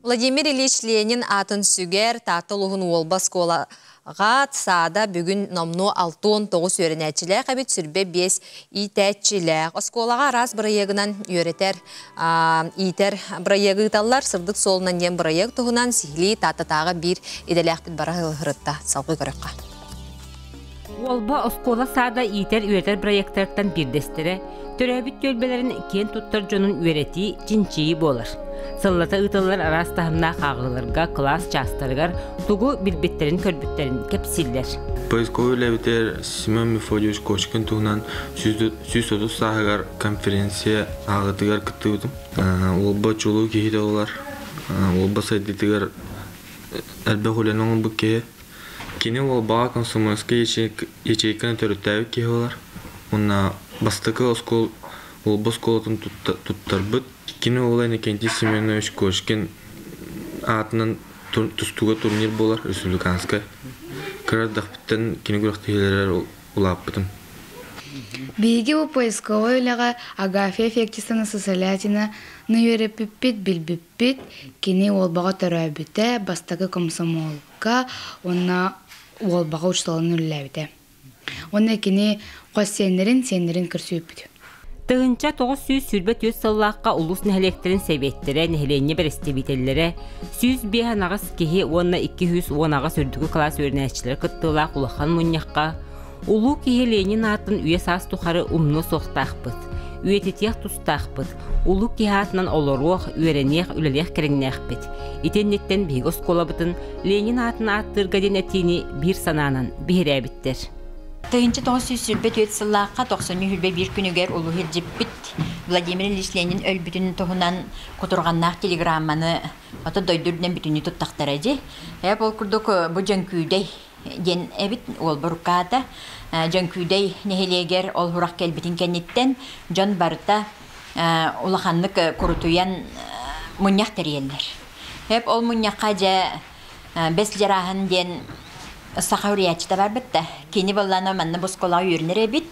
Владимир Ильич Ленин аатын сүгэр Таатта улууһун Уолба оскуолаҕа саада бүгүн номнуо 69 үөрэнээччилээх эбит, 25 иитээччилээх. Оскуолаҕа араас бырайыагынан үөрэтэр, иитэр бырайыагы ыыталлар. Сырдык суолунан диэн бырайыак туһунан сиһилии Тааттатааҕы биир идэлээхпит бара сырытта. Салгыы көрөххө. Уолба оскуола саада иитэр-үөрэтэр бырайыактарыттан биирдэстэрэ төрөөбүт түөлбэлэрин киэн туттар дьонун үөрэтии, чинчийии буолар. Сыллата ыытыллар араас таһымнаах ааҕыыларга, кылаас чаастарыгар тугу билбиттэрин-көрбүттэрин кэпсииллэр. Поисковый үлэбитигэр Семен Мефодьевич Кочкин туһунан 130 сааһыгар конференция ааҕыытыгар кыттыбытым. Уолба чулуу киһитэ буолар. Уолба сайдыытыгар элбэх үлэни оҥорбут киһи. Кини Уолбаҕа комсомольскай ячейканы төрүттээбит киһи буолар. Уонна бастакы оскуол Уолба оскуолатын туттарбыт. Кини уола Иннокентий Семенович Кошкин аатынан тустууга турнир буолар республиканскай. Кыра эрдэхпиттэн кини күрэхтэһиилэригэр улааппытым. Биһиги бу поисковай үлэҕэ Агафья Феоктистовна Сысолятина үөрэппиппит, билбиппит. Кини Уолбаҕа төрөөбүтэ, бастакы комсомол уонна Уолбаҕа учууталынан үлэлээбитэ. Уонна кини хос сиэннэрин, сиэннэрин көрсүбүппүт. 1924 сыллаахха улуус нэһилиэктэрин сэбиэттэрэ, нэһилиэнньэ бэрэстэбиитэллэрэ, 105 киһи уонна 218 үрдүкү кылаас үөрэнээччилэрэ кыттыылаах улахан мунньахха Улуу киһи Ленин аатын үйэ-саас тухары умнуо суохтаахпыт, үйэтитиэх тустаахпыт, улуу киһи аатынан олоруох, үөрэниэх, үлэлиэх кэриҥнээхпит. Ити инниттэн биһиги оскуолабытын Ленин аатын ааттыырга диэн этиини биир санаанан биһирээбиттэр. 1924 сыллаахха 91 күнүгэр улуу илдьиппит Владимир Ильич Ленин өлбүтүн туһунан кутурҕаннаах телеграмманы ото дойду үрдүнэн бүтүннүү туттахтара дии. Ээ ол курдук бу Дьөҥкүүдэй диэн эбит уолбурукаата Дьөҥкүүдэй нэһилиэгэр ол сурах кэлбитин кэнниттэн дьон барыта улаханнык курутуйан мунньах тэрийэллэр. Эп ол мунньахха дьэ Бэс Дьарааһын диэн саха уруйааччыта барбыт да кини буоллаана манна бу оскуолаҕа үөрэнэр эбит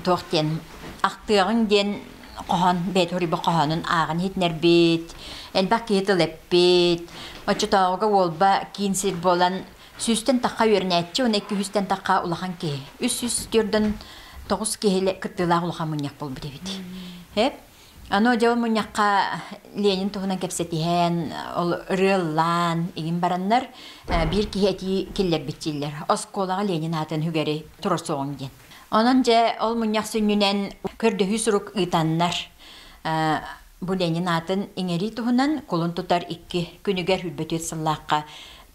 туох диэн ахтыаҕыҥ диэн хоһоон бэйэтэ суруйбут хоһоонун ааҕан иһитинэрбит, элбэх киһи тыл эппит. Оччотооҕуга Уолба киин сир буолан сүүстэн тахха үөрэнээччи уонна икки сүүстэн тахха улахан киһи. 349 киһи кыттыылаах улахан мунньах буолбут эбит. Эп Аны дьэ ол мунньахха Ленин туһунан кэпсэтиһэн, ол ырыаллаан игин бараннар биир киһи этии киллэрбит дииллэр. Оскуолаҕа Ленин аатын үгэри туруорсуоҕуҥ диэн. Онон дьэ ол мунньах сүнньүнэн көрдөһүү сурук ыытаннар бу Ленин аатын иҥэрии туһунан кулун тутар икки күнүгэр 24 сыллаахха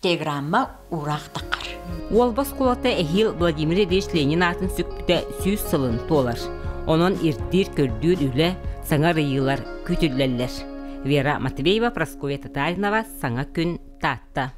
телеграмма уураах таххар. Уолба оскуолата эһиил Владимир Ильич Ленин аатын сүкпүтэ 100 сылын туолар. Онон ирдиир-көрдүүр үлэ, саҥа арыйыылар күүтүллэллэр. Вера Матвеева, Прасковья Татаринова, Саҥа күн, Таатта.